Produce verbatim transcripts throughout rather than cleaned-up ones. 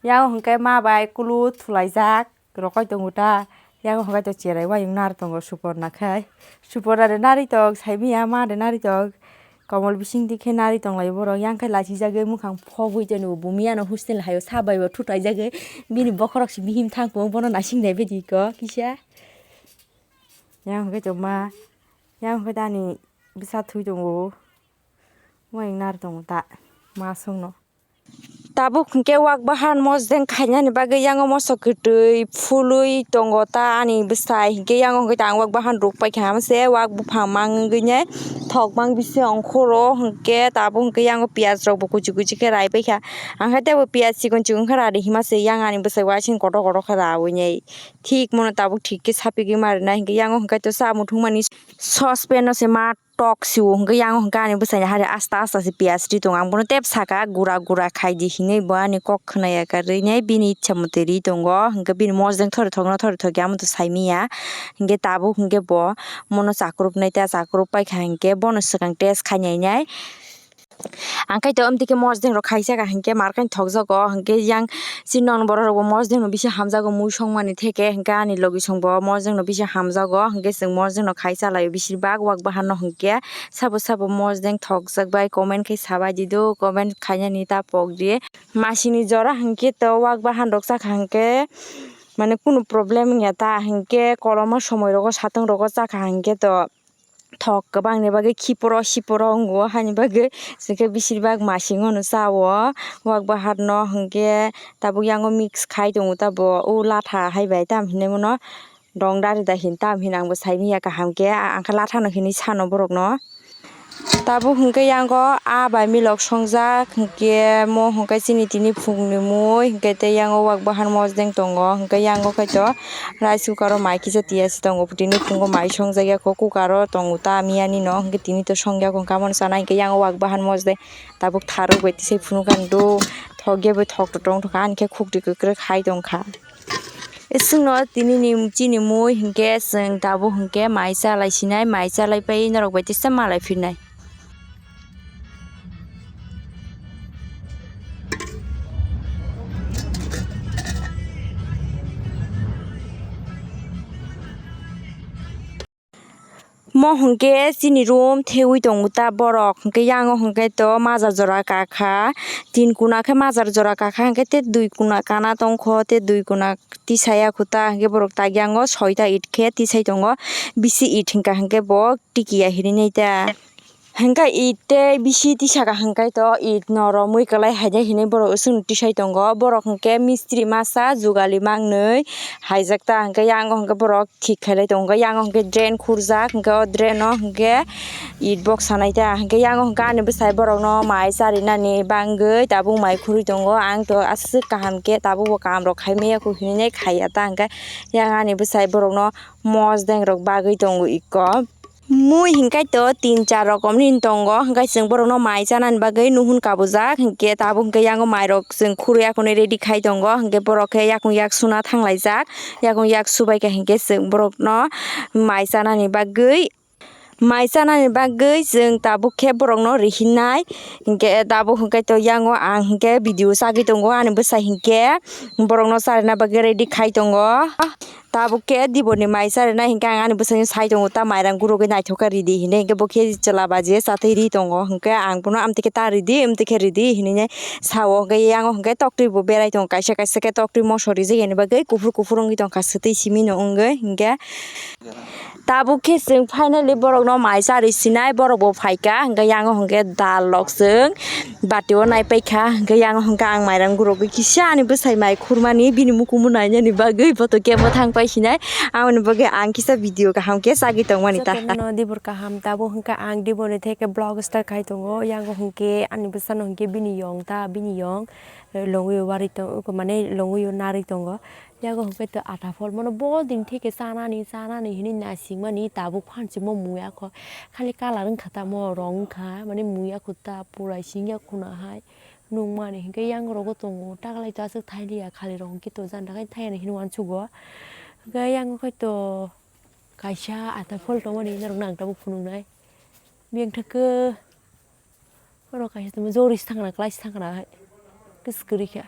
Yang hwnkhe ma bai kulu thulaijak rokoi tongo ta. Yang hwnkhe to cherai wayung nar tongo Suporna khai. Suporna de nari tong, saimiya ma de nari tong. Komol bising dikhe nari tonglaio borok. Yang khe lachijagwi mukhang phogwi tongo. Bo miyano hostel haio sa bai bo thuthaijagwi. Bini bokhorok si bihim thang tongo, bono nasing nai bidi ko kisa. Yang hwnkhe to ma, yang hwnkhe to ani bwsa thwi tongo. Wayung nar tongo ta, ma songno. Tabuk hwnkhe wak bahan mosdeng khainani bagwi yango moso kwtwi phului tongo ta ani bwsai, hinkhe yango hwnkhe ta ang wak bahan rwk paikha, hamse wak buphang mangwgwinai thok mang bisi ongkhoro, hwnkhe tabuk hwnkhe yango piyaj rokbo kuchi kuchi khe rai paikha, ang khe teibo piyaj chikon chikon khe radi hima se yang ani bwsai uaising kotor kotor khe rawinai thik mono tabuk thik khe sapigwi ma rwnai, hinkhe yango hwnkhe to cha muthungmani sospen no se ma tok sio hwnkhe yango hwnkhe ani bwsaini hari asta asta se piyaj ri tongo. Ang bono tep saka gura gura khaidi hinwi bo ani kok khwnaya karwi nai bini ichha mote ri tongo. Hwnkhe bini mosdeng thori thokno thori thokya amo to saimiya. Hwnkhe tabuk hwnkhe bo mono chakrupnai ta chakruppaikha hwnkhe bono swkang test khainainai. Ang khe to amtwi khe mosdeng rok khaisa ka hinkhe markhain thokjago, hinkhe yang chini non borok rok bo mosdeng no bisi hamjago mui songmani theke, hinkhe ani logi song bo mosdeng no bisi hamjago, hinkhe chwng mosdeng no khai chalaio bisi bak wak bahan no hinkhe sabo sabo mosdeng thokjak bai comment khe sabai di do, comment khainani ta pok di. Masini jora hinkhe to wak bahan rok chakha hinkhe mane kunu problem wngya ta, hinkhe koloma somoi rogo satung rogo chakha hinkhe to. Thok kwbangni bagwi khiporo siporo wngo, haini bagwi chwngkhe bisir bak masing ono cha-o. Wak baharno hwnkhe tabuk yango mix khai tongo ta bo, o latha hai bai tam hinwi mano dong dari da hin tam hin ang bo sai manya kaham khe, a-, ang khe lathano hinwi sano borokno. Tabuk hwnkhe yango a bai milok songjak hwnkhe mo hwnkhe chini tini phungni mui hwnkhe tei yango wak bahan mosdeng tongo hwnkhe yango khe to. Rice cooker o mai kisa tiya se tongo, tini phungo mai songjak ya kho cooker o tongo ta miyani no, hwnkhe tini to songya kho, hwnkhe amo sanai hwnkhe yang wak bahan mosde tabuk tharwk bai tisai phunukha do, thok ya bai thok to tong thokha, ani khe khukti kwkrwk hai tongkha. Isingno tini ni chini mui hwnkhe chwng tabuk hwnkhe mai chalai sinai, mai chalai pai norok bai tisa malai phinai. Mo hwnkhe chini room thewi tongo ta borok, hwnkhe yango hwnkhe to majra jora kakha, tin kuna khe majra jora kakha, hwnkhe tei dui kuna kana tongkho, tei dui kuna tisaya kho ta, hwnkhe borok tak yango soita it khe tisai tongo, bisi it hwnkha hwnkhe bo tikiya hinwi nai ta. Hwnkhe it tei bisi tisaka hwnkhe to it no romwi kwlai haide hinwi borok chwng tisai tongo. Borok hwnkhe mistri masa jugali mangnwi haijak ta, hwnkhe yango hwnkhe borok thik khailai tongo. Yango hwnkhe drain khurjak, hwnkhe o drain o hwnkhe it boksanai ta. Hwnkhe yango hwnkhe ani bwsai borokno mai charinani bangwi tabuk mai khurwi tongo. Ang to aswk kaham khe tabukbo kaam rok khai manya kho hinwi khaiya ta, hwnkhe yang ani bwsai borokno mosdeng rok bagwi tongo ikko. Mui hwnkhe to tin char rokomni tongo, hwnkhe chwng borokno mai chanani bagwi nuhun kabujak, hwnkhe tabuk hwnkhe yango mairok chwng khurwi akhonwi ready khai tongo, hwnkhe borok khe yakung yak suna thanglaijak, yakung yak subaikha hwnkhe chwng borokno mai chanani bagwi, mai chanani bagwi chwng tabuk khe borokno rihinai, hwnkhe tabuk hwnkhe to yango ang hwnkhe video chagwi tongo, ani bwsai hwnkhe borokno charina bagwi ready khai tongo. Tabuk khe diboni mai charinai hwnkhe ang ani bwsai sai tongo, ta mairang gurugwi naithok khe ridi hinwi, hwnkhe bo khe chwla baji chatwi ri tongo, hwnkhe ang bono amtwi khe ta ridi, amtwi khe ridi hinwi sao, hwnkhe yango hwnkhe toktwi bo berai tongo, kaisa kaisa khe toktwi moso rijak yani bagwi kuphur kuphur wngwi tongkha, swtwi simi no wngwi hwnkhe. Tabuk khe chwng finally borokno mai charwi sinai, borok bo phaikha, hwnkhe yango hwnkhe dal rok chwng. Bati o nai paikha, hwnkhe yang hwnkhe ang mairang gurugwi kisa ani bwsai mai khurmani, bini mukumu nainani bagwi boto khe mwthang paisinai, aboni bagwi ang kisa video kaham khe chagwi tongmani ta. Jotono dibor kaham, tabuk hwnkhe ang dibor ni theke vlog start khai tongo, yango hwnkhe ani bwsano hwnkhe bini yong ta, bini yong, eh, longwi wari tongo, mane longwi narwi tongo. Yago hwnkhe to ata phol mano bol din theke chanani, chanani hinwi naisingmani tabuk phanchimo muya kho. Khali colour wngkha tamo rong wngkha, mane muya kho ta purai singya khuna hai nungmani. Hinkhe yang rogo tongo, taklai to aswk thailiya, khali rong khe to jani thai hinwi uansugo. Hinkhe yang khe to kaisa ata phol tongmani norok nang tabuk phunuknai. Biyang thangkhe. Oro kaisa tamo jori se thangna, klai se thangna hai. Kis kwrwi kha.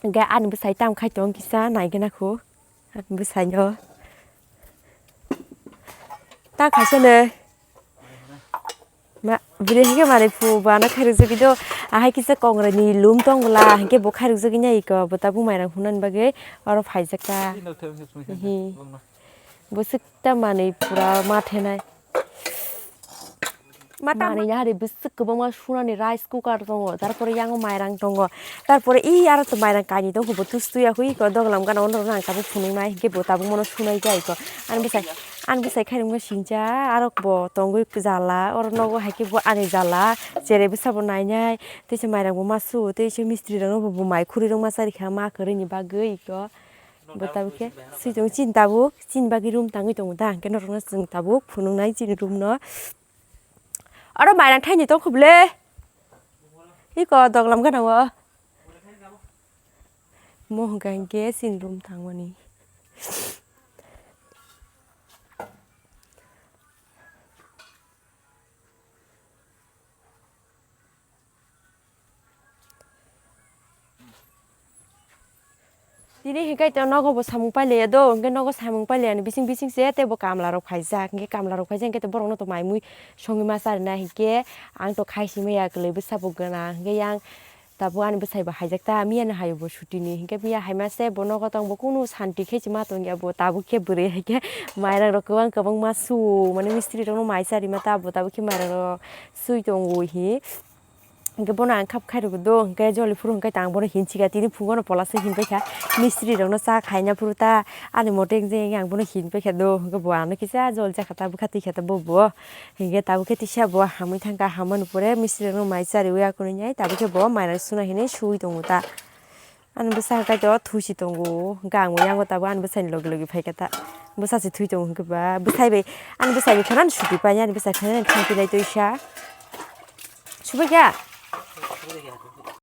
Hingke ani bwsai tam khai tong kisa naigena kho. Ani bwsai no. Ta khaisa ne. Ma, bwrwi hingke manwi phu bo ano khairokjagwi do. Ahai kisa kongrai ni lum tong bwla hingke bo khairokjagwi nai iko bo tabuk mairang hunani bagwi oro phaijak ta. Hi. Bwswk ta manwi pura ma thenai. Ma ta manwi ya hari bwswk kwbangma sunani rice cooker tongo, tarpore yango mairang tongo, tarpore i aro to mairang kainwi tongkho bo tus tuya hui ko doglam gana ono rok nang tabuk phunuknai hingke bo tabuk mono sunai jai ko. Ani bwsai, ani bwsai khairokma sincha aro bo tongwi jala, oro nogo hai khe bo ani jala, cherai bwsa bo nainai, tei se mairang bo ma su, tei se mistri rok no bo mai khuri rok ma charikha ma kwrwini bagwi ko. Bo tabuk khe swi tongo chini tabuk, chini bagwi room tangwi tongo da, hingke norokno chwng tabuk phunuknai chini room no. Oro mairang thaini tongkho bwle. Iko doglam gana o. Mo hwnkha hingke chini room tangmani. Tini hingke to nogo bo samung pailaiya do, hingke nogo samung pailaiya ni bising bising se tei bo kamla rok phaijak, hingke kamla rok phaijak hingke to borok no to mai mui songwi ma charina hingke ang to khai simi ya kwlwi bwsa bo gana hingke yang tabuk ani bwsai bo haijak ta miya no hai bo suti ni hingke miya hai ma se bo nogo tong bo kunu santi khe se ma tong ya bo tabuk khe bwrwi hai khe mairang rok kwbang kwbang ma su mane mistri rok no mai charima ta bo tabuk khe mairang rok sui tongo hi. Hingke bono ang khap khai rwgwi do, hingke joli phuru hingke ang bono hinchikha, tini phungo no pola se hinpai kha, mistri rok no cha khaina phuru ta ani mote wngje ang bono hinpai kha do, hingke bo ano kisa joli cha kha ta bwkha twi kha ta bo bo, hingke tabuk khe tisa bo hamwi thang kha, hamani pore mistri rok no mai chariwi akunui nai tabuk khe bo mairang suna hinui sui tongo ta. Ani bwsa kaitor thwi si tongo, hwnkhe ang bo yango tabuk ani bwsani logi logi phaikha ta. Bwsa se thwi tongo hwnkhe ba, bwsai bai, ani bwsai bai phano ani suti pai, ani bwsai phano ani thangpi lai toisa. Subaikha?